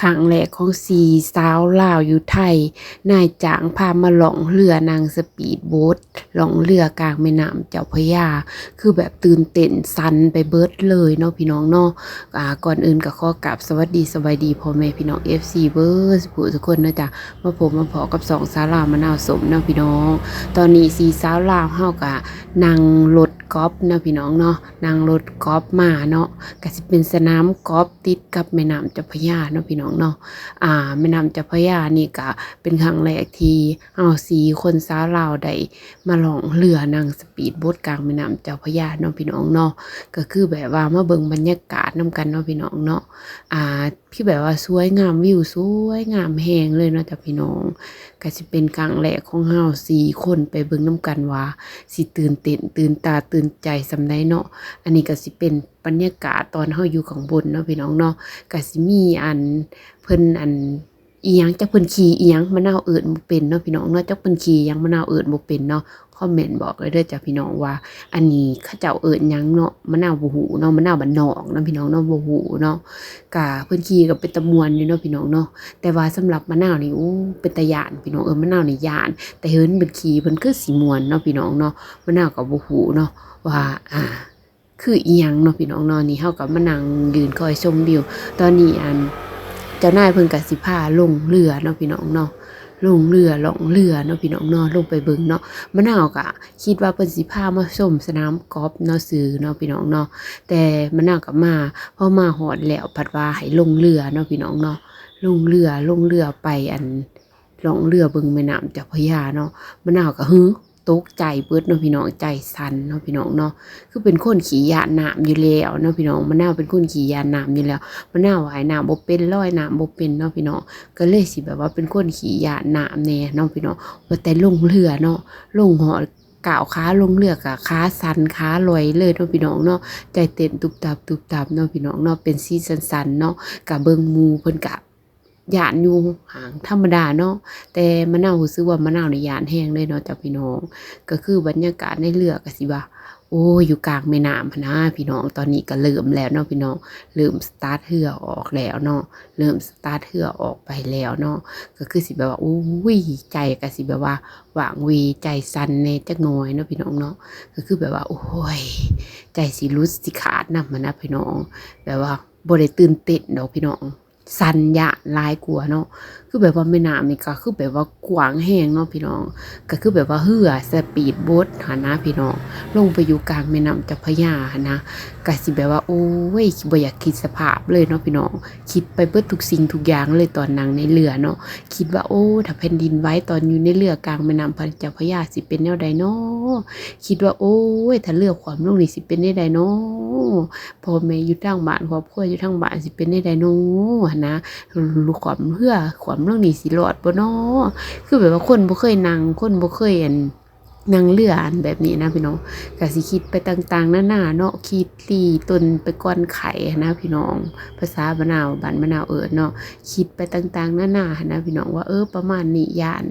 ຄັ້ງແລກຂອງສີ່ສາວລາວຢູ່ໄທ ນາຍຈ້າງພາມາລ່ອງເຮືອນັ່ງສະປີດໂບດ ລ່ອງເຮືອກາງແມ່ນ້ຳເຈົ້າພະຍາ ຄືແບບຕື່ນເຕັ້ນສັ່ນໄປເບິດເລີຍເນາະພີ່ນ້ອງເນາະ. ອາ ກ່ອນອື່ນກໍຂໍກາບສະຫວັດດີສະບາຍດີພໍ່ແມ່ພີ່ນ້ອງເອັຟຊີເບິດສູ່ຜູ້ສູ່ຄົນເນາະຈ້າ. ມາພົບມາພໍ້ກັບຊ່ອງສາວລາວມະນາວສົ້ມເນາະພີ່ນ້ອງ. ຕອນນີ້ສີ່ສາວລາວເຮົາກະນັ່ງລົດກອບເນາະພີ່ນ້ອງເນາະ ນັ່ງລົດກອບມາເນາະ ກະຊິເປັນສະໜາມກອບຕິດກັບແມ່ນ້ຳເຈົ້າພະຍາເນາະພີ່ນ້ອງເນາະ. ອາ ແມ່ນ້ຳເຈົ້າພະຍານີ້ກະເປັນຄັ້ງແລກທີ່ເຮົາສີ່ຄົນສາວລາວໄດ້ມາລ່ອງເຮືອນັ່ງສະປີດໂບດກາງແມ່ນ້ຳເຈົ້າພະຍາເນາະພີ່ນ້ອງເນາະ. ກະຄືແບບວ່າມາເບິ່ງບັນຍາກາດນຳກັນເນາະພີ່ນ້ອງເນາະ. ອາ ຄືແບບວ່າສວຍງາມ ວິວສວຍງາມແຮງເລີຍເນາະຈ້າພີ່ນ້ອງ. ກະຊິເປັນຄັ້ງແລກຂອງເຮົາສີ່ຄົນ ໄປເບິ່ງນຳກັນວ່າຊິຕື່ນເຕັ້ນຕື່ນຕາຕື່ນໃຈສ່ຳໃດເນາະ. ອັນນີ້ກະຊິເປັນບັນຍາກາດຕອນເຮົາຢູ່ຂ້າງບົນເນາະພີ່ນ້ອງເນາະ. ກະຊິມີອັນເພິ່ນອັນ ອີ່ຫຍັງ ຈັກເພິ່ນຂີ່ອີ່ຫຍັງ ມະນາວເອີ້ນບໍ່ເປັນເນາະພີ່ນ້ອງເນາະ. ຈັກເພິ່ນຂີ່ຫຍັງ ມະນາວເອີ້ນບໍ່ເປັນເນາະ. ຄອມເມັນບອກເລີຍເດີຈ້າພີ່ນ້ອງວ່າ ອັນນີ້ເຂົາເຈົ້າເອີ້ນຫຍັງເນາະ ມະນາວບໍ່ຮູ້ເນາະ. ມະນາວບ້ານນອກເນາະພີ່ນ້ອງເນາະ ບໍ່ຮູ້ເນາະ. ກະເພິ່ນຂີ່ກໍເປັນຕາມ່ວນຢູ່ເນາະພີ່ນ້ອງເນາະ. ແຕ່ວ່າສຳລັບມະນາວນີ້ ໂອ້ ເປັນຕາຢ້ານພີ່ນ້ອງເອີຍ. ມະນາວນີ້ຢ້ານ ແຕ່ເຫັນເພິ່ນຂີ່ເພິ່ນຄືຊິມ່ວນເນາະພີ່ນ້ອງເນາະ. ມະນາວກໍບໍ່ຮູ້ເນາະວ່າ ອາ ຄືອີ່ຫຍັງເນາະພີ່ນ້ອງເນາະ. ນີ້ເຮົາກໍມານັ່ງຢືນຄອຍຊົມວິວ. ຕອນນີ້ອັນ ເຈົ້ານາຍເພິ່ນກໍຊິພາລົງເຮືອເນາະພີ່ນ້ອງເນາະ ລົງເຮືອ ລ່ອງເຮືອເນາະພີ່ນ້ອງເນາະ ລົງໄປເບິ່ງເນາະ. ມະນາວກໍຄິດວ່າເພິ່ນຊິພາມາຊົມສະໜາມກອບເນາະ ຊື່ເນາະພີ່ນ້ອງເນາະ. ແຕ່ມະນາວກໍມາ ພໍມາຮອດແລ້ວພັດວ່າໃຫ້ລົງເຮືອເນາະພີ່ນ້ອງເນາະ. ລົງເຮືອ ລົງເຮືອໄປອັນ ລ່ອງເຮືອເບິ່ງແມ່ນ້ຳເຈົ້າພະຍາເນາະ. ມະນາວກໍ ຫື ຕົກໃຈເບິດເນາະພີ່ນ້ອງ ໃຈສັ່ນເນາະພີ່ນ້ອງເນາະ. ຄືເປັນຄົນຂີ້ຢ້ານນ້ຳຢູ່ແລ້ວເນາະພີ່ນ້ອງ ມະນາວເປັນຄົນຂີ້ຢ້ານນ້ຳຢູ່ແລ້ວ. ມະນາວວ່າຍນ້ຳບໍ່ເປັນ ລອຍນ້ຳບໍ່ເປັນເນາະພີ່ນ້ອງ ກໍເລີຍຊິແບບວ່າເປັນຄົນຂີ້ຢ້ານນ້ຳແດ່ເນາະພີ່ນ້ອງ. ວ່າແຕ່ລົງເຮືອເນາະ ລົງຮອດ ກ້າວຂາລົງເຮືອກະຂາສັ່ນຂາລອຍເລີຍເນາະພີ່ນ້ອງເນາະ. ໃຈເຕັ້ນຕຸບຕັບຕຸບຕັບເນາະພີ່ນ້ອງເນາະ ເປັນສີສັ່ນໆເນາະ. ກະເບິ່ງໝູ່ເພິ່ນກະ ຢ້ານຢູ່ຫາງທຳມະດາເນາະ ແຕ່ມະນາວຮູ້ສຶກວ່າມະນາວນີ້ຢ້ານແຮງເລີຍເນາະເຈົ້າພີ່ນ້ອງ. ກໍຄືບັນຍາກາດໃນເຮືອກໍຊິວ່າ ໂອ້ຍ ຢູ່ກາງແມ່ນ້ຳຫັ້ນນາພີ່ນ້ອງ. ຕອນນີ້ກໍເລີ່ມແລ້ວເນາະພີ່ນ້ອງ ເລີ່ມສະຕາດເຮືອອອກແລ້ວເນາະ ເລີ່ມສະຕາດເຮືອອອກໄປແລ້ວເນາະ. ກໍຄືຊິແບບວ່າ ໂອ້ຍ ໃຈກໍຊິແບບວ່າຫວ່າງເວ ໃຈສັ່ນແດ່ຈັກໜ້ອຍເນາະພີ່ນ້ອງເນາະ. ກໍຄືແບບວ່າ ໂອ້ຍ ໃຈຊິຫຼຸດຊິຂາດນຳຫັ້ນນະພີ່ນ້ອງ ແບບວ່າບໍ່ໄດ້ຕື່ນເຕັ້ນດອກພີ່ນ້ອງ ສັ່ນຢ້ານຫຼາຍກວ່າເນາະ. ຄືແບບວ່າແມ່ນ້ຳນີ້ກໍຄືແບບວ່າກວ້າງແຮງເນາະພີ່ນ້ອງ ກໍຄືແບບວ່າເຮືອສະປີດໂບດຫັ້ນນະພີ່ນ້ອງ ລົງໄປຢູ່ກາງແມ່ນ້ຳເຈົ້າພະຍາຫັ້ນນະ. ກໍຊິແບບວ່າ ໂອ້ຍ ບໍ່ຢາກຄິດສະພາບເລີຍເນາະພີ່ນ້ອງ ຄິດໄປເບິດທຸກສິ່ງທຸກຢ່າງເລີຍ ຕອນນັ່ງໃນເຮືອເນາະ. ຄິດວ່າ ໂອ້ ຖ້າແຜ່ນດິນໄຫວຕອນຢູ່ໃນເຮືອກາງແມ່ນ້ຳເຈົ້າພະຍາຊິເປັນແນວໃດນໍ? ຄິດວ່າ ໂອ້ຍ ຖ້າເຮືອຂວ້ຳລົງນີ້ຊິເປັນແນວໃດນໍ? ພໍ່ແມ່ຢູ່ທາງບ້ານ ຄອບຄົວຢູ່ທາງບ້ານຊິເປັນແນວໃດນໍຫັ້ນນະ? ຂວ້ຳເຮືອຂວ້ຳລົງນີ້ຊິລອດບໍ່ນໍ? ຄືແບບວ່າຄົນບໍ່ເຄີຍນັ່ງ ຄົນບໍ່ເຄີຍອັນ ນັ່ງເຮືອອັນແບບນີ້ນະພີ່ນ້ອງ ກະຊິຄິດໄປຕ່າງໆນານາເນາະ ຄິດລີ້ຕົນໄປກ່ອນໄຂ້ຫັ້ນນະພີ່ນ້ອງ ພາສາບ້ານນາວ ບ້ານບ້ານນາວເອີ້ນເນາະ ຄິດໄປຕ່າງໆນານາຫັ້ນນະພີ່ນ້ອງ ວ່າ ເອີ ປະມານນີ້ ຢ້ານ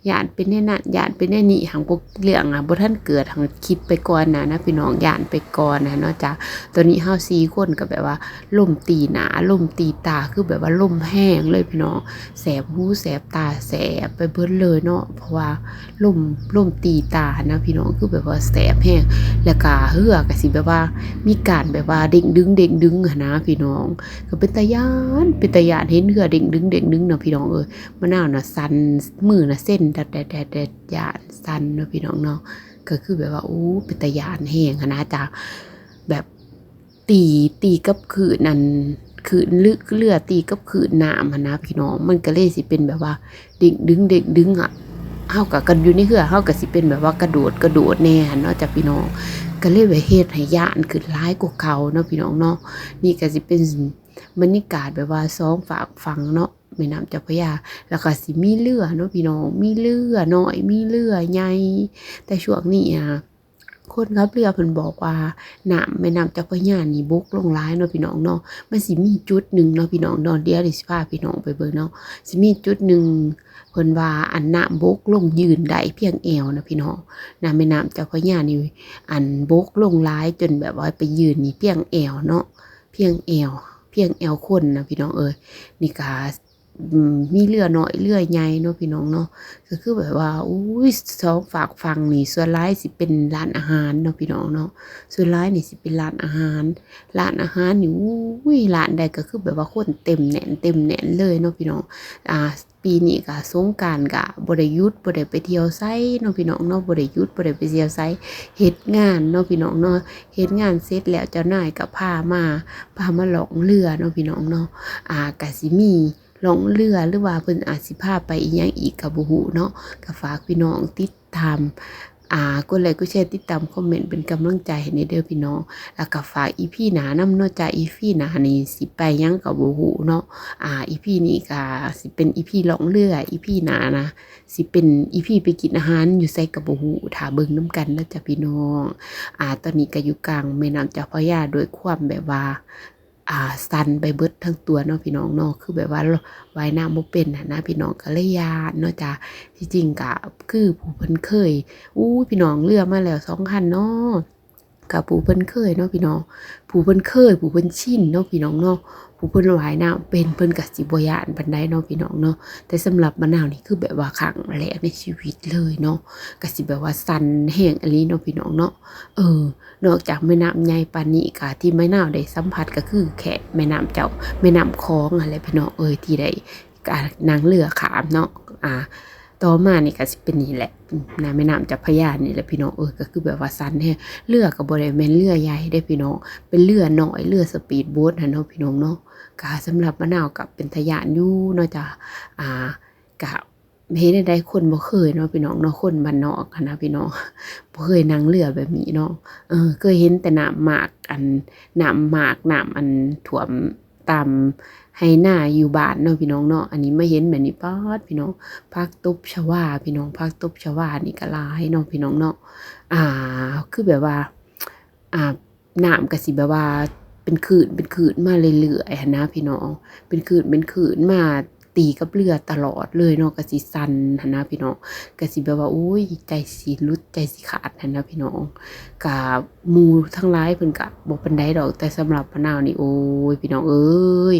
ຢ້ານເປັນແນວນັ້ນ ຢ້ານເປັນແນວນີ້ ຫາງບໍ່ ເລື່ອງ ອາ ບໍ່ທັນເກີດ ຫາງຄິດໄປກ່ອນນະນະພີ່ນ້ອງ ຢ້ານໄປກ່ອນນະເນາະຈ້າ. ຕອນນີ້ເຮົາສີ່ຄົນກໍແບບວ່າ ລົມຕີໜ້າ ລົມຕີຕາ ຄືແບບວ່າລົມແຮງເລີຍພີ່ນ້ອງ ແສບຫູແສບຕາ ແສບໄປເບິດເລີຍເນາະ ເພາະວ່າລົມ ລົມຕີຕາຫັ້ນນະພີ່ນ້ອງ ຄືແບບວ່າແສບແຮງ. ແລ້ວກະເຮືອກະຊິແບບວ່າມີການແບບວ່າເດ້ງດຶງ ເດ້ງດຶງຫັ້ນນະພີ່ນ້ອງ ກະເປັນຕາຢ້ານ ເປັນຕາຢ້ານ ເຫັນເຮືອເດ້ງດຶງ ເດ້ງດຶງນະພີ່ນ້ອງເອີຍ. ມະນາວນະສັ່ນ ມືນະເຊັນແດດໆ ຢ້ານສັ່ນເນາະພີ່ນ້ອງເນາະ. ກະຄືແບບວ່າ ໂອ້ ເປັນຕາຢ້ານແຮງຫັ້ນນະຈ້າ ແບບ ຕີ ຕີກັບຄື້ນອັນ ຄື້ນເຮືອ ເຮືອຕີກັບຄື້ນນ້ຳຫັ້ນນະພີ່ນ້ອງ ມັນກະເລີຍຊິເປັນແບບວ່າເດ້ງດຶງ ເດ້ງດຶງອະ ເຮົາກະ ກະຢູ່ໃນເຮືອ ເຮົາກະຊິເປັນແບບວ່າກະໂດດ ກະໂດດແດ່ຫັ້ນເນາະຈ້າພີ່ນ້ອງ ກະເລີຍແບບເຮັດໃຫ້ຢ້ານຂຶ້ນຫຼາຍກວ່າເກົ່າເນາະພີ່ນ້ອງເນາະ. ນີ້ກະຊິເປັນບັນຍາກາດແບບວ່າສອງຟາກຝັ່ງເນາະ ແມ່ນ້ຳເຈົ້າພະຍາ ແລ້ວກະຊິມີເຮືອເນາະພີ່ນ້ອງ ມີເຮືອນ້ອຍ ມີເຮືອໃຫຍ່ ແຕ່ຊ່ວງນີ້ອະ ຄົນຂັບເຮືອເພິ່ນບອກວ່າ ນ້ຳແມ່ນ້ຳເຈົ້າພະຍານີ້ບົກລົງຫຼາຍເນາະພີ່ນ້ອງເນາະ. ມັນຊິມີຈຸດໜຶ່ງເນາະພີ່ນ້ອງເນາະ ດຽວນີ້ຊິພາພີ່ນ້ອງໄປເບິ່ງເນາະ ຊິມີຈຸດໜຶ່ງ ເພິ່ນວ່າ ອັນ ນ້ຳບົກລົງຢືນໄດ້ພຽງແອວນະພີ່ນ້ອງ. ນ້ຳແມ່ນ້ຳເຈົ້າພະຍານີ້ ອັນ ບົກລົງຫຼາຍຈົນແບບວ່າໄປຢືນນີ້ພຽງແອວເນາະ ພຽງແອວ ພ ພຽງແອວຄົນນະພີ່ນ້ອງເອີຍ. ນີ້ກະ ອືມ ມີເຮືອນ້ອຍເຮືອໃຫຍ່ເນາະພີ່ນ້ອງເນາະ ກໍຄືແບບວ່າ ໂອ້ຍ ສອງຟາກຝັ່ງນີ້ສ່ວນຫຼາຍຊິເປັນຮ້ານອາຫານເນາະພີ່ນ້ອງເນາະ. ສ່ວນຫຼາຍນີ້ຊິເປັນຮ້ານອາຫານ ຮ້ານອາຫານນີ້ ໂອ້ຍ ຮ້ານໃດກໍຄືແບບວ່າຄົນເຕັມແໜ້ນ ເຕັມແໜ້ນເລີຍເນາະພີ່ນ້ອງ. ອ່າ ປີນີ້ກະສົງການກະບໍ່ໄດ້ຢຸດ ບໍ່ໄດ້ໄປທ່ຽວໃສເນາະພີ່ນ້ອງເນາະ ບໍ່ໄດ້ຢຸດ ບໍ່ໄດ້ໄປທ່ຽວໃສ ເຮັດງານເນາະພີ່ນ້ອງເນາະ. ເຮັດງານເສັດແລ້ວ ເຈົ້ານາຍກະພາມາ ພາມາລ່ອງເຮືອເນາະພີ່ນ້ອງເນາະ. ອ່າ ກະຊິມີລ່ອງເຮືອ ຫຼືວ່າເພິ່ນອາດຊິພາໄປອີ່ຫຍັງອີກກະບໍ່ຮູ້ເນາະ. ກະຝາກພີ່ນ້ອງຕິດຕາມ ອ່າ ກົດໄລກ໌ ກົດແຊ ຕິດຕາມ ຄອມເມັນ ເປັນກຳລັງໃຈໃຫ້ແດ່ເດີພີ່ນ້ອງ. ແລ້ວກໍຝາກອີພີໜ້ານຳເນາະ ຈາກອີພີໜ້ານີ້ຊິໄປຫຍັງກໍບໍ່ຮູ້ເນາະ. ອ່າ ອີພີນີ້ກໍຊິເປັນອີພີລ່ອງເຮືອ ອີພີໜ້ານະຊິເປັນອີພີໄປກິນອາຫານຢູ່ໃສກໍບໍ່ຮູ້ ຖ້າເບິ່ງນຳກັນເນາະຈ້າພີ່ນ້ອງ. ອ່າ ຕອນນີ້ກໍຢູ່ກາງແມ່ນ້ຳເຈົ້າພະຍາ ດ້ວຍຄວາມແບບວ່າ ອ່າ ສັ່ນໄປເບິດທັງຕົວເນາະພີ່ນ້ອງເນາະ ຄືແບບວ່າວ່າຍນ້ຳບໍ່ເປັນຫັ້ນນະພີ່ນ້ອງ ກໍເລີຍຢ້ານເນາະຈ້າ. ທີ່ຈິງກໍຄືຜູ້ເພິ່ນເຄີຍ ອູ້ຍ ພີ່ນ້ອງ ເຮືອມາແລ້ວສອງຄັນເນາະ ກໍຜູ້ເພິ່ນເຄີຍເນາະພີ່ນ້ອງ ຜູ້ເພິ່ນເຄີຍ ຜູ້ເພິ່ນຊິນເນາະພີ່ນ້ອງເນາະ ຜູ້ເພິ່ນວ່າຍນ້ຳເປັນ ເພິ່ນກໍຊິບໍ່ຢ້ານປານໃດເນາະພີ່ນ້ອງເນາະ. ແຕ່ສຳລັບມະນາວນີ້ຄືແບບວ່າຄັ້ງແລກໃນຊີວິດເລີຍເນາະ ກໍຊິແບບວ່າສັ່ນແຮງອີ່ຫຼີເນາະພີ່ນ້ອງເນາະ. ເອີ ນອກຈາກແມ່ນ້ຳໃຫຍ່ປານນີ້ ກະທີ່ມະນາວໄດ້ສຳຜັດກໍຄືແຄ່ແມ່ນ້ຳເຈົ້າ ແມ່ນ້ຳຂອງຫັ້ນແຫຼະພີ່ນ້ອງເອີຍ ທີ່ໄດ້ ກະນັ່ງເຮືອຂ້າມເນາະ. ອ່າ ຕໍ່ມານີ້ກະຊິເປັນນີ້ແຫຼະ ນະ ແມ່ນ້ຳເຈົ້າພະຍານີ້ແຫຼະພີ່ນ້ອງເອີຍ ກໍຄືແບບວ່າສັ່ນແຮງ ເຮືອກໍບໍ່ໄດ້ແມ່ນເຮືອໃຫຍ່ເດ້ພີ່ນ້ອງ ເປັນເຮືອນ້ອຍ ເຮືອສະປີດໂບດຫັ້ນເນາະພີ່ນ້ອງເນາະ. ກະສຳລັບມະນາວກໍເປັນຕາຢ້ານຢູ່ເນາະຈ້າ ອ່າ ກະ ເຮັດແນວໃດ ຄົນບໍ່ເຄີຍເນາະພີ່ນ້ອງເນາະ ຄົນບ້ານນອກຫັ້ນນະພີ່ນ້ອງ ບໍ່ເຄີຍນັ່ງເຮືອແບບນີ້ເນາະ. ເອີ ເຄີຍເຫັນແຕ່ນ້ຳໝາກ ອັນ ນ້ຳໝາກ ນ້ຳ ອັນ ຖ້ວມຕາມໄຮ່ນາຢູ່ບ້ານເນາະພີ່ນ້ອງເນາະ. ອັນນີ້ມາເຫັນແບບນີ້ ປາດ ພີ່ນ້ອງ ຜັກຕົບຊະວາພີ່ນ້ອງ ຜັກຕົບຊະວານີ້ກໍຫຼາຍເນາະພີ່ນ້ອງເນາະ. ອ່າ ຄືແບບວ່າ ອ່າ ນ້ຳກໍຊິແບບວ່າເປັນຄື້ນເປັນຄື້ນມາເລື້ອຍໆຫັ້ນນະພີ່ນ້ອງ ເປັນຄື້ນເປັນຄື້ນມາຕີກັບເຮືອຕະຫຼອດເລີຍເນາະ ກໍຊິສັ່ນຫັ້ນນະພີ່ນ້ອງ ກໍຊິແບບວ່າ ໂອ້ຍ ໃຈຊິຫຼຸດໃຈຊິຂາດຫັ້ນນະພີ່ນ້ອງ. ກະໝູ່ທັງຫຼາຍເພິ່ນກະບໍ່ປານໃດດອກ ແຕ່ສຳລັບມະນາວນີ້ ໂອ້ຍ ພີ່ນ້ອງເອີຍ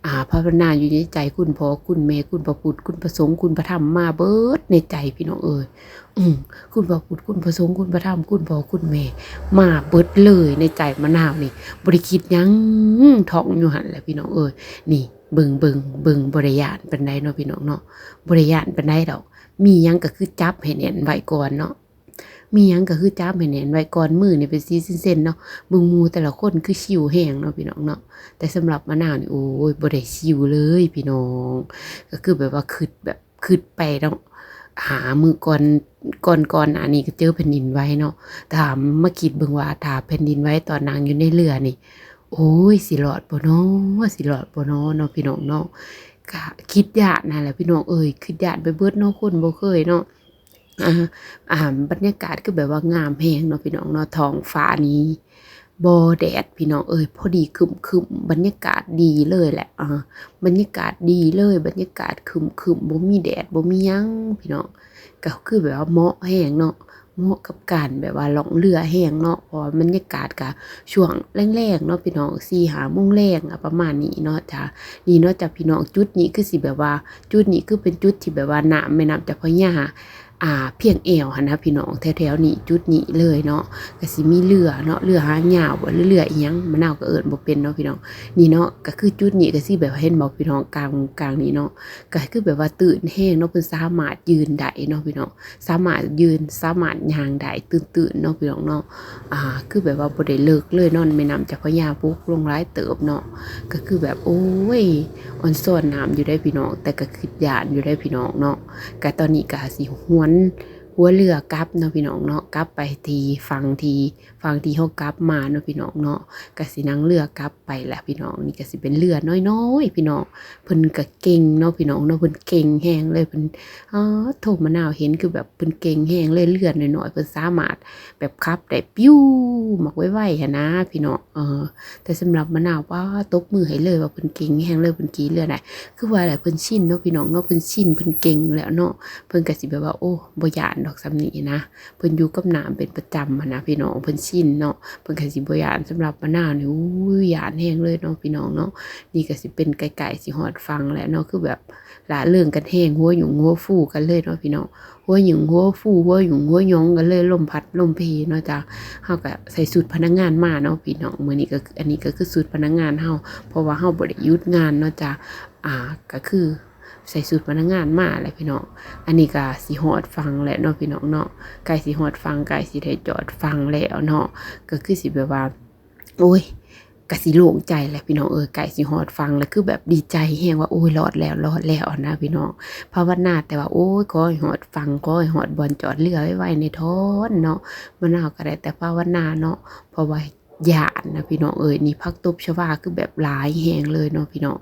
ອ່າ ພາວະນາຢູ່ໃນໃຈ ຄຸນພໍ່ຄຸນແມ່ ຄຸນພະພຸດ ຄຸນພະສົງ ຄຸນພະທຳ ມາເບິດໃນໃຈພີ່ນ້ອງເອີຍ. ອືມ ຄຸນພະພຸດ ຄຸນພະສົງ ຄຸນພະທຳ ຄຸນພໍ່ຄຸນແມ່ ມາເບິດເລີຍໃນໃຈມະນາວນີ້ ບໍ່ໄດ້ຄິດຫຍັງ ທ່ອງຢູ່ຫັ້ນແຫຼະພີ່ນ້ອງເອີຍ. ນີ້ ເບິ່ງ ເບິ່ງ ເບິ່ງ ບໍ່ໄດ້ຢ້ານປານໃດເນາະພີ່ນ້ອງເນາະ ບໍ່ໄດ້ຢ້ານປານໃດດອກ. ມີຫຍັງກໍຄືຈັບໃຫ້ແໜ້ນໄວ້ກ່ອນເນາະ ມີຫຍັງກໍຄືຈັບໃຫ້ແໜ້ນໄວ້ກ່ອນ ມືນີ້ເປັນສີເສັ້ນໆເນາະ. ເບິ່ງໝູ່ແຕ່ລະຄົນຄືຊິວແຮງເນາະພີ່ນ້ອງເນາະ ແຕ່ສຳລັບມະນາວນີ້ ໂອ້ຍ ບໍ່ໄດ້ຊິວເລີຍພີ່ນ້ອງ ກໍຄືແບບວ່າຄຶດແບບ ຄຶດໄປເນາະ ຫາມື້ກ່ອນ ກ່ອນ ກ່ອນໜ້ານີ້ກໍເຈີແຜ່ນດິນໄຫວເນາະ ຖ້າມາຄິດເບິ່ງວ່າຖ້າແຜ່ນດິນໄຫວຕອນນັ່ງຢູ່ໃນເຮືອນີ້ ໂອ້ຍ ຊິລອດບໍ່ນໍ ຊິລອດບໍ່ນໍເນາະພີ່ນ້ອງເນາະ. ກະຄິດຢ້ານຫັ້ນແຫຼະພີ່ນ້ອງເອີຍ ຄິດຢ້ານໄປເບິດເນາະ ຄົນບໍ່ເຄີຍເນາະ. ອ່າ ອ່າ ບັນຍາກາດຄືແບບວ່າງາມແຮງເນາະພີ່ນ້ອງເນາະ ທ້ອງຟ້ານີ້ ບໍ່ແດດພີ່ນ້ອງເອີຍ ພໍດີຄຶ້ມໆ ບັນຍາກາດດີເລີຍແຫຼະ ອ່າ ບັນຍາກາດດີເລີຍ ບັນຍາກາດຄຶ້ມໆ ບໍ່ມີແດດ ບໍ່ມີຫຍັງພີ່ນ້ອງ ກໍຄືແບບວ່າເໝາະແຮງເນາະ ເໝາະກັບການແບບວ່າລ່ອງເຮືອແຮງເນາະ ເພາະວ່າບັນຍາກາດກໍຊ່ວງແລງໆເນາະພີ່ນ້ອງ ສີ່ຫ້າໂມງແລງ ປະມານນີ້ເນາະຈ້າ. ນີ້ເນາະຈ້າພີ່ນ້ອງ ຈຸດນີ້ຄືຊິແບບວ່າ ຈຸດນີ້ຄືເປັນຈຸດທີ່ແບບວ່ານ້ຳແມ່ນ້ຳເຈົ້າພະຍາ ອ່າ ພຽງແອວຫັ້ນນະພີ່ນ້ອງ ແຖວໆນີ້ ຈຸດນີ້ເລີຍເນາະ ກໍຊິມີເຮືອເນາະ ເຮືອຫາງຍາວບໍ ຫຼືເຮືອອີ່ຫຍັງ ມະນາວກໍເອີ້ນບໍ່ເປັນເນາະພີ່ນ້ອງ. ນີ້ເນາະ ກໍຄືຈຸດນີ້ກໍຊິແບບ ເຫັນບໍ່ພີ່ນ້ອງ ກາງ ກາງນີ້ເນາະ ກໍຄືແບບວ່າຕື້ນແຮງເນາະ ເພິ່ນສາມາດຢືນໄດ້ເນາະພີ່ນ້ອງ ສາມາດຢືນ ສາມາດຍ່າງໄດ້ ຕື້ນໆເນາະພີ່ນ້ອງເນາະ. ອ່າ ຄືແບບວ່າບໍ່ໄດ້ເລິກເລີຍເນາະ ແມ່ນ້ຳເຈົ້າພະຍາບົກລົງຫຼາຍເຕີບເນາະ ກໍຄືແບບ ໂອ້ຍ ອອນຊອນນ້ຳຢູ່ເດ້ພີ່ນ້ອງ ແຕ່ກໍຄິດຢ້ານຢູ່ເດ້ພີ່ນ້ອງເນາະ. ກະຕອນນີ້ກະຊິຫວນຫົວເຮືອກັບເນາະພີ່ນ້ອງເນາະ ກັບໄປທີ່ຝັ່ງທີ່ ຝັ່ງທີ່ເຮົາກັບມາເນາະພີ່ນ້ອງເນາະ ກະຊິນັ່ງເຮືອກັບໄປລະພີ່ນ້ອງ. ນີ້ກະຊິເປັນເຮືອນ້ອຍໆພີ່ນ້ອງ ເພິ່ນກະເກັ່ງເນາະພີ່ນ້ອງເນາະ ເພິ່ນເກັ່ງແຮງເລີຍ ເພິ່ນ ອາ ໂທ້ ມະນາວເຫັນຄືແບບເພິ່ນເກັ່ງແຮງເລີຍ ເຮືອນ້ອຍໆ ເພິ່ນສາມາດແບບຂັບໄດ້ປິວໝາກໄວໆຫັ້ນນະພີ່ນ້ອງ. ເອີ ແຕ່ສຳລັບມະນາວ ປາ ຕົບມືໃຫ້ເລີຍວ່າເພິ່ນເກັ່ງແຮງເລີຍ ເພິ່ນຂີ່ເຮືອໄດ້ ຄືວ່າແຫຼະ ເພິ່ນຊິນເນາະພີ່ນ້ອງເນາະ ເພິ່ນຊິນ ເພິ່ນເກັ່ງແລ້ວເນາະ ເພິ່ນກະຊິແບບວ່າ ໂອ້ ບໍ່ຢ້ານດອກສ່ຳນີ້ນະ ເພິ່ນຢູ່ກັບນ້ຳເປັນປະຈຳຫັ້ນນະພີ່ນ້ອງ ເພິ່ນຊິ ນເນາະ ເພິ່ນກໍຊິບໍ່ຢ້ານ. ສຳລັບມະນາວນີ້ ໂອ້ຍ ຢ້ານແຮງເລີຍເນາະພີ່ນ້ອງເນາະ. ນີ້ກໍຊິເປັນໃກ້ໆຊິຮອດຝັ່ງແລ້ວເນາະ ຄືແບບ ລະເລີງກັນແຮງ ຫົວຫຍຸ້ງຫົວຟູກັນເລີຍເນາະພີ່ນ້ອງ ຫົວຫຍຸ້ງຫົວຟູ ຫົວຫຍຸ້ງຫົວຫຍ້ອງກັນເລີຍ ລົມພັດລົມເພເນາະຈ້າ. ເຮົາກໍໃສ່ຊຸດພະນັກງານມາເນາະພີ່ນ້ອງ ມື້ນີ້ກໍ ອັນນີ້ກໍຄືຊຸດພະນັກງານເຮົາ ເພາະວ່າເຮົາບໍ່ໄດ້ຢຸດງານເນາະຈ້າ. ອ່າ ກໍຄືໃສ່ຊຸດພະນັກງານມາແຫຼະພີ່ນ້ອງ. ອັນນີ້ກໍຊິຮອດຝັ່ງແລ້ວເນາະພີ່ນ້ອງເນາະ ໃກ້ຊິຮອດຝັ່ງ ໃກ້ຊິໄດ້ຈອດຝັ່ງແລ້ວເນາະ ກໍຄືຊິແບບວ່າ ໂອ້ຍ ກະຊິໂລ່ງໃຈແຫຼະພີ່ນ້ອງເອີຍ ໃກ້ຊິຮອດຝັ່ງແລ້ວ ຄືແບບດີໃຈແຮງວ່າ ໂອ້ຍ ລອດແລ້ວ ລອດແລ້ວຫັ້ນນະພີ່ນ້ອງ. ພາວະນາແຕ່ວ່າ ໂອ້ຍ ຂໍໃຫ້ຮອດຝັ່ງ ຂໍໃຫ້ຮອດບ່ອນຈອດເຮືອໄວໆແດ່ທ້ອນເນາະ. ມະນາວກໍໄດ້ແຕ່ພາວະນາເນາະ ເພາະວ່າຢ້ານນະພີ່ນ້ອງເອີຍ. ນີ້ຜັກຕົບຊະວາຄືແບບຫຼາຍແຮງເລີຍເນາະພີ່ນ້ອງ.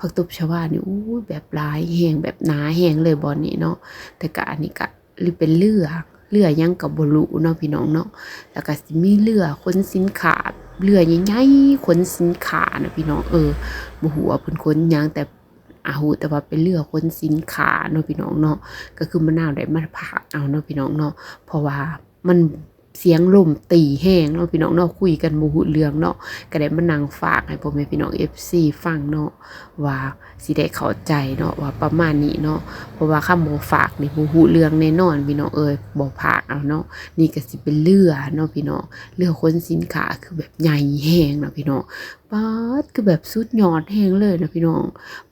ຜັກຕົບຊະວານີ້ ໂອ້ຍ ແບບຫຼາຍແຮງ ແບບໜາແຮງເລີຍບ່ອນນີ້ເນາະ. ແຕ່ກະອັນນີ້ກະ ຫຼືເປັນເຮືອ ເຮືອຫຍັງກໍບໍ່ຮູ້ເນາະພີ່ນ້ອງເນາະ. ແລ້ວກໍຊິມີເຮືອຂົນສິນຄ້າ ເຮືອໃຫຍ່ໆຂົນສິນຄ້ານະພີ່ນ້ອງເອີຍ. ບໍ່ຮູ້ວ່າເພິ່ນຂົນຫຍັງ ແຕ່ ອາ ຮູ້ແຕ່ວ່າເປັນເຮືອຂົນສິນຄ້າເນາະພີ່ນ້ອງເນາະ. ກໍຄືມະນາວໄດ້ມາພາກເອົາເນາະພີ່ນ້ອງເນາະ ເພາະວ່າມັນສຽງລົມຕີແຮງເນາະພີ່ນ້ອງເນາະ ຄຸຍກັນບໍ່ຮູ້ເລື່ອງເນາະ. ກໍໄດ້ມານັ່ງພາກໃຫ້ພໍ່ແມ່ພີ່ນ້ອງເອັຟຊີຟັງເນາະ ວ່າຊິໄດ້ເຂົ້າໃຈເນາະ ວ່າປະມານນີ້ເນາະ. ເພາະວ່າຄຳບໍ່ພາກນີ້ບໍ່ຮູ້ເລື່ອງແນ່ນອນພີ່ນ້ອງເອີຍ ບໍ່ພາກເອົາເນາະ. ນີ້ກໍຊິເປັນເຮືອເນາະພີ່ນ້ອງ ເຮືອຂົນສິນຄ້າ ຄືແບບໃຫຍ່ແຮງເນາະພີ່ນ້ອງ. ປາດ ຄືແບບສຸດຍອດແຮງເລີຍນະພີ່ນ້ອງ.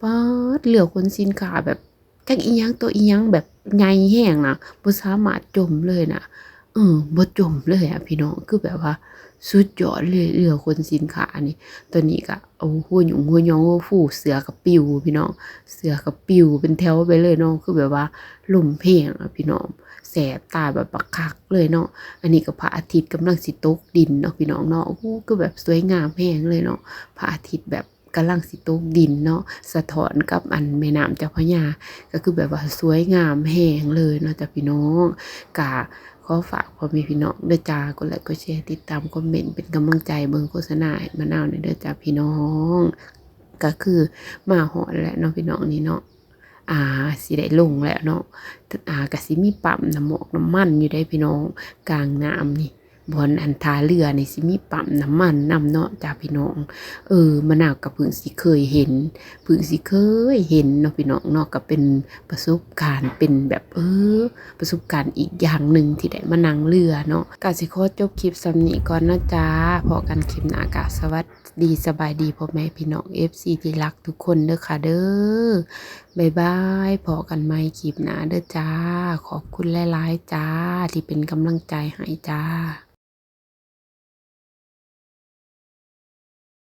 ປາດ ເຮືອຂົນສິນຄ້າແບບ ຈັກອີ່ຫຍັງຕົວະອີ່ຫຍັງ ແບບໃຫຍ່ແຮງນະ ບໍ່ສາມາດຈົມເລີຍນະ. ເອີ ບໍ່ຈົມເລີຍອະພີ່ນ້ອງ ຄືແບບວ່າສຸດຍອດເລີຍ ເຮືອຂົນສິນຄ້ານີ້. ຕອນນີ້ກະ ໂອ້ ຫົວຫຍຸ້ງຫົວຫຍ້ອງຫົວຟູ ເສື້ອກະປິວພີ່ນ້ອງ ເສື້ອກະປິວເປັນແຖວໄປເລີຍເນາະ. ຄືແບບວ່າລົມແຮງອະພີ່ນ້ອງ ແສບຕາແບບບັກຄັກເລີຍເນາະ. ອັນນີ້ກໍພະອາທິດກຳລັງຊິຕົກດິນເນາະພີ່ນ້ອງເນາະ. ໂອ້ ຄືແບບສວຍງາມແຮງເລີຍເນາະ ພະອາທິດແບບ ກຳລັງຊິຕົກດິນເນາະ ສະທ້ອນກັບອັນແມ່ນ້ຳເຈົ້າພະຍາ ກໍຄືແບບວ່າສວຍງາມແຮງເລີຍເນາະຈ້າພີ່ນ້ອງ. ກະຂໍຝາກພໍ່ແມ່ພີ່ນ້ອງເດີຈ້າ ກົດໄລກົດແຊ ຕິດຕາມ ຄອມເມັນ ເປັນກຳລັງໃຈ ເບິ່ງໂຄສະນາໃຫ້ມະນາວແດ່ເດີຈ້າພີ່ນ້ອງ. ກໍຄືມາຮອດແລ້ວເນາະພີ່ນ້ອງ ນີ້ເນາະ ອ່າ ຊິໄດ້ລົງແລ້ວເນາະ. ອ່າ ກໍຊິມີປ້ຳນ້ຳໝອກນ້ຳມັນຢູ່ເດ້ພີ່ນ້ອງ ກາງນ້ຳນີ້ ບ່ອນອັນທ່າເຮືອນີ້ຊິມີປ້ຳນ້ຳມັນນຳເນາະຈ້າພີ່ນ້ອງ. ເອີ ມະນາວກໍເພິ່ງຊິເຄີຍເຫັນ ເພິ່ງຊິເຄີຍເຫັນເນາະພີ່ນ້ອງເນາະ. ກໍເປັນປະສົບການ ເປັນແບບ ເອີ ປະສົບການອີກຢ່າງໜຶ່ງທີ່ໄດ້ມານັ່ງເຮືອເນາະ. ກໍຊິຂໍຈົບຄລິບສ່ຳນີ້ກ່ອນເນາະຈ້າ. ພໍ້ກັນຄລິບໜ້າ ກໍສະຫວັດດີ ສະບາຍດີພໍ່ແມ່ພີ່ນ້ອງເອັຟຊີທີ່ຮັກທຸກຄົນເດີຄ່ະເດີ. ບາຍບາຍ ພໍ້ກັນໃໝ່ຄລິບໜ້າເດີຈ້າ. ຂອບຄຸນຫຼາຍໆຈ້າ ທີ່ເປັນກຳລັງໃຈໃຫ້ຈ້າ.